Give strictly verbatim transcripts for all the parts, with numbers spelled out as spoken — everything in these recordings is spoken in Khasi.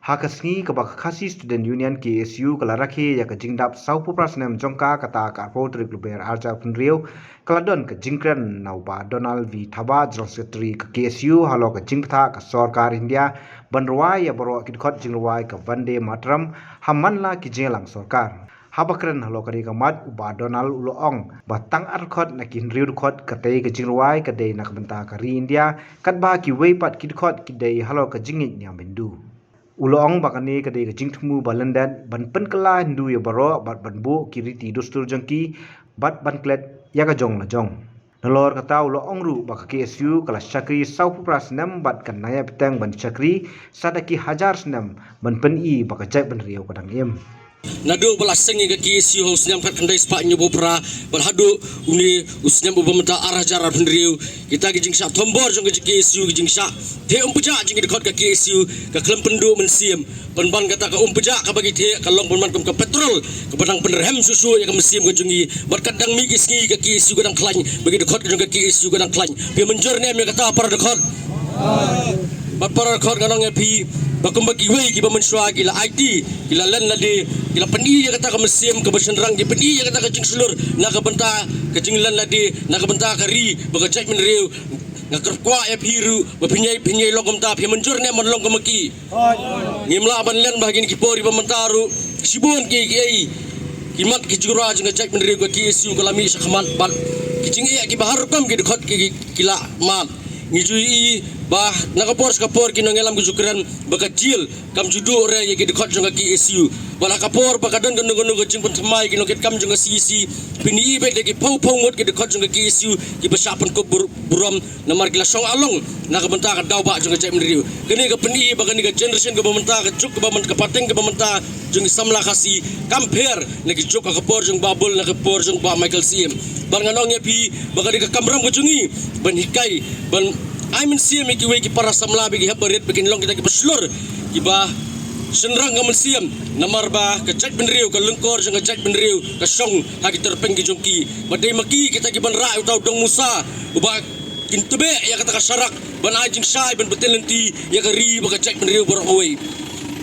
Ha ka sngi kaba ka Khasi Student Union, K S U, ka la rakhe ïa ka jingdap sawphew phra snem jong ka, kata ka arphew tarik Lber arhajar arphew hynriew, ka la don ka jingkren na u Bah Donald V Thabah, General Secretary ka K S U, halor ka jingbthah ka sorkar India ban rwai ïa baroh ki dkhot jingrwai ka Vande Mataram ha man la ki jingïalang sorkar. Haba kren halor kane ka mat, u Bah Donald u la ong ba tang ar dkhot na ki hynriew dkhot katei ka jingrwai ka dei na ka bynta ka ri India, katba kiwei pat ki dkhot ki dei halor ka jingngeit niam Hindu. U la ong ba kane ka dei ka jingthmu ba lyndet ban pynkylla Hindu ïa baroh bad ban buh ki riti dustur jong ki bad ban klet ïa ka jong la jong. Nalor kata u la ong ruh ba ka K S U ka la shakri sawphew phra snem bad kan nang ïai bteng ban shakri sa da ki hajar snem ban pyni ba ka jaitbynriew ka dang im. Naduh ba la seng ïa ka K S U ha u snem khatkhyndai spah hynñiewphew phra bad haduh une u snem uba mynta arhajar arphew hynriew, kita ki jingshah thombor jong ka K S U, ki jingshah theh umpjah jong ki dkhot ka K S U ka khlem pynduh mynsiem. Pynban kata ka umpjah kaba ki theh ka long pynban kum ka petrol kaba dang pynrhem shuh shuh ïa ka mynsiem ka jong ngi. Bad kat dang mih ki sngi ka K S U ka dang khlaiñ, ba ki dkhot ka jong ka K S U ka dang khlaiñ. Phi mynjur ne em ïa kata para dkhot? Bad para dkhot, ngan ong ïa phi ba kumba kiwei kiba mynshuwa ki la aiti, ki la len lade, ki la pyni ïa kata ka mynsiem kaba shynrang, ki pyni ïa kata ka jingshlur na ka bynta ka jinglen lade, na ka bynta ka ri bad ka jaitbynriew. Nga kyrpad ïa phi ruh ba phin ïai, phin ïai long kumta, phi mynjur ne em ban long kum ki? Ngim lah ban len ba ha kine ki por kiba mynta ruh shibun ki, ki, ki mat ki jingrwai jong ka jaitbynriew ka K S U ka la mih shakhmat bad ki jingeh kiba har rukom ki dkhot ki, ki, ki la mad. Ngi ju ïohi ba na ka por sha ka por ki nongïalam ki ju kren ba ka jail kam ju duh re ïa ki dkhot jong ka K S U. Bad ha ka por ba ka don kano kano ka jingpynthymmai, ki nongkitkam jong ka C E C, phin ïohi ba ki phew phew ngut ki dkhot jong ka K S U kiba shah pynkup bur-, burom namar ki la shong along na ka bynta ka daw bah jong ka jaitbynriew. Kane ka pyni ba kane ka generation kaba mynta, ka juk kaba mynta, ka pateng kaba mynta jong ki samla Khasi kam pher na ki juk ha ka por jong Bah Bull, na ka por jong Bah Michael Syiem. Bad ngan ong ïa phi ba ka dei ka kamram ka jong ngi ban hikai, ban ai mynsiem ïa kiwei ki para samla ba ki hap barit ba kin long kita kiba shlur, kiba shynrang ka mynsiem, namar ba ka jaitbynriew, ka lyngkor jong ka jaitbynriew ka shong ha ki tyrpeng ki jong ki. Bad dei ma ki kita kiban rah ïa uta u dong musa uba kin tbeh ïa kata ka sharak ban ai jingshai, ban bteng lynti ïa ka ri bad ka jaitbynriew baroh kawei.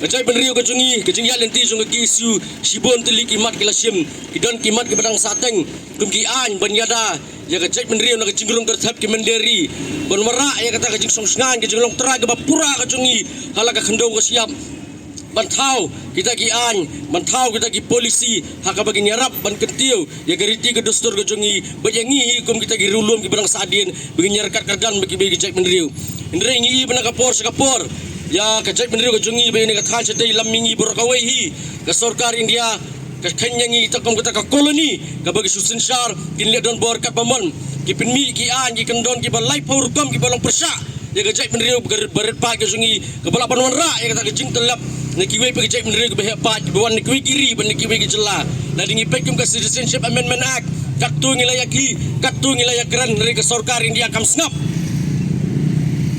Ka jaitbynriew ka jong ngi, ka jingïaid lynti jong ka K S U, shibun tylli ki mat ki la shim, ki don ki mat kiba dang sahteng, kum ki aiñ ban ïada ïa ka jaitbynriew na ka jingrung kyrthep, ki mynder ri, ban wanrah ïa kata ka jingsngewsih, ka jinglong trai kaba pura ka jong ngi ha la ka khyndew ka shyiap. Ban thaw kita ki aiñ, ban thaw kita ki polisi ha kaba kin ïarap ban kyntiew ïa ka riti ka dustur ka jong ngi bad ïa ngi hi kum kita ki riewlum kiba dang sahdien, ba ngin ïaryngkat kyrdan bad kiwei ki jaitbynriew. Hynrei ngi ïohi ba na ka por sha ka por ïa ka jaitbynriew ka jong ngi bad ïa kane ka thaiñ shatei lam mihngi baroh kawei hi, ka sorkar India ka kheiñ ïa ngi kum kata ka koloni kaba ki shu synshar kin leh donbor katba mon. Ki pynmih ki aiñ, ki kyndon kiba laiphew rukom kiba long pyrshah ïa ka jaitbynriew barit, barit paid ka jong ngi, kaba lah ban wanrah ïa kata ka jingtyllep na kiwei pat ki jaitbynriew kiba heh paid, kiba wan na kiwei ki ri bad na kiwei ki jylla. Lada ngi peit kum ka Citizenship Amendment Act, katto ngi la ïa ki, katto ngi la ïa kren, hynrei ka sorkar India kam sngap.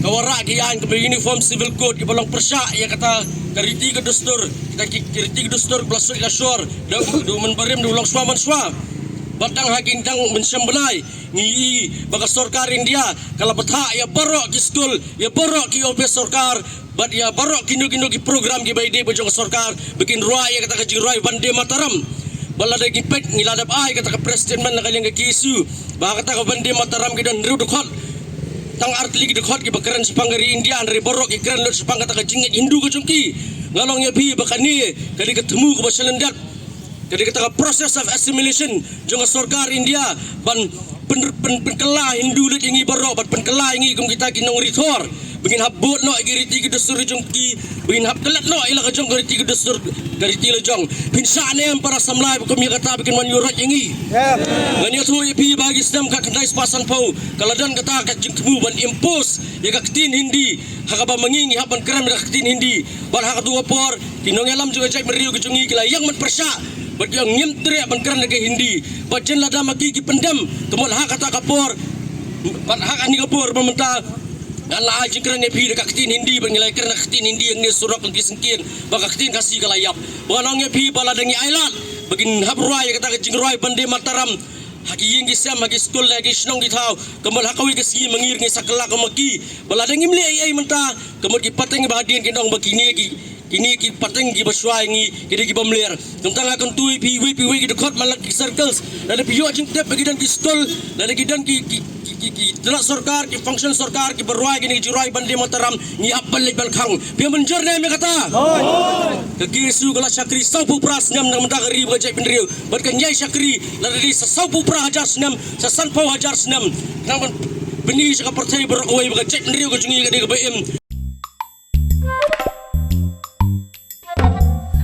Ka wanrah ki aiñ kaba Uniform Civil Code kiba long pyrshah ïa kata ka riti ka dustur, kita ki, ki riti ka dustur kaba la suid la shor da u, da u mynbarim, da u longshuwa manshuwa. Bad tang ha ki, tang mynshem bnai ngi ïohi ba ka sorkar India ka la bthah ïa baroh ki skul, ïa baroh ki ophis sorkar, bad ïa baroh kino kino ki program kiba ïadei bad jong ka sorkar ba kin rwai ïa kata ka jingrwai Vande Mataram. Bad lada ngi peit, ngi la dep ai kata ka press statement na ka liang ka K S U ba ha kata ka Vande Mataram ki don hynriew dkhot, tang artylli ki dkhot kiba kren shaphang ka ri India, hynrei baroh ki kren lut shaphang kata ka jingngeit Hindu ka jong ki. Ngan ong ïa phi ba kane ka dei ka thmu kaba shalyndet, ka dei kata ka process of assimilation jong ka sorkar India ban pyn, pyn, pynkylla Hindu lut ïa ngi baroh, ban pynkylla ïa ngi kum kita ki nongrithor, ba ngin hap bud noh ïa ki riti ki dustur jong ki, ba ngin hap klet noh ïa la ka jong ka riti ki dustur, ka riti la jong. Phin shah ne em para samla ba kum ïa kata ba kin wan ïuhroit ïa ngi? Ngan ïathuh ïa phi ba ha ki snem khatkhyndai spah sanphew ka la don kata ka jingthmu ban impose ïa ka ktien Hindi, ha kaba ma ngi ngi hap ban kren da ka ktien Hindi. Bad ha kato ka por ki nongïalam jong ka jaitbynriew ka jong ngi ki la ïeng ban pyrshah bad ki ong ngim treh ban kren da ka Hindi. Bad jan lada ma ki ki pyndem, ka mut ha kata ka por, bad ha kane ka por ba mynta ngan la ai jingkren ïa phi da ka ktien Hindi, bad ngi la kren da ka ktien Hindi hangne surok, ki syngkien, bad ka ktien Khasi ka la ïap. Bad ngan ong ïa phi ba lada ngi ailad ba kin hap rwai ïa kata ka jingrwai Vande Mataram ha ki ïing ki sem, ha ki skul, ha ki shnong ki thaw, ka mut ha kawei ka sngi ma ngi ruh ngin sa kylla kum ma ki. Bad lada ngim leh ei ei mynta, ka mut ki pateng ba hadien kin ong ba kine ki, Kine ki pateng kiba shuwa ïa ngi, kine kiba mler. Kumta nga kyntu ïa phi iwei pa iwei ki dkhot man la ki circles. Lada phi ïoh jingtip ba ki don ki stall, lada ki don ki, ki, ki, ki, ki tnat sorkar, ki function sorkar, kiba rwai kine ki jingrwai ban die Mawtaram, ngi hap ban leit ban khang. Phi ïa mynjur ne em ïa kata? Ka K S U ka la shakri sawphew phra snem na ka bynta ka ri bad ka jaitbynriew. Bad kan ïai shakri lada dei sa sawphew phra hajar snem, sa sanphew hajar snem. Khnang ban pyni sha ka pyrthei baroh kawei ba ka jaitbynriew ka jong ngi ka dei kaba im.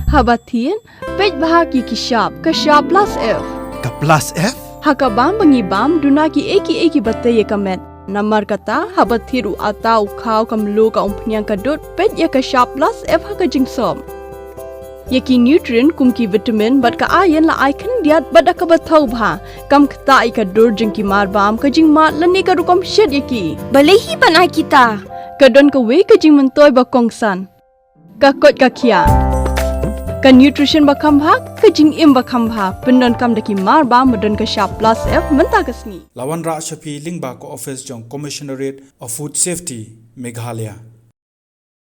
Haba thied, peit bha ïa ki shap, ka shap plus F. Ka plus F? Ha ka bam ba ngi bam, duna kiei kiei kiba tei ïa ka met. Namar kata, haba thied u atta, u khaw, ka mluh, ka umphniang, ka dud, peit ïa ka shap plus F ha ka jingsop. Ïa ki nutrient kum ki vitamin bad ka iron la ai khyndiat bad da kaba thaw bha. Kam ktah ïa ka dur jong ki marbam, ka jingmad lane ka rukom shet ïa ki. Balei hi ban ai kita? Ka don kawei ka jingmyntoi ba kongsan. Ka koit ka khiah. Ka nutrition ba kham bha, ka jingim ba kham bha. Pyndonkam da ki marbam ba don ka shap plus F mynta ka sngi. La wanrah sha phi lyngba ka office jong Commissionerate of Food Safety, Meghalaya.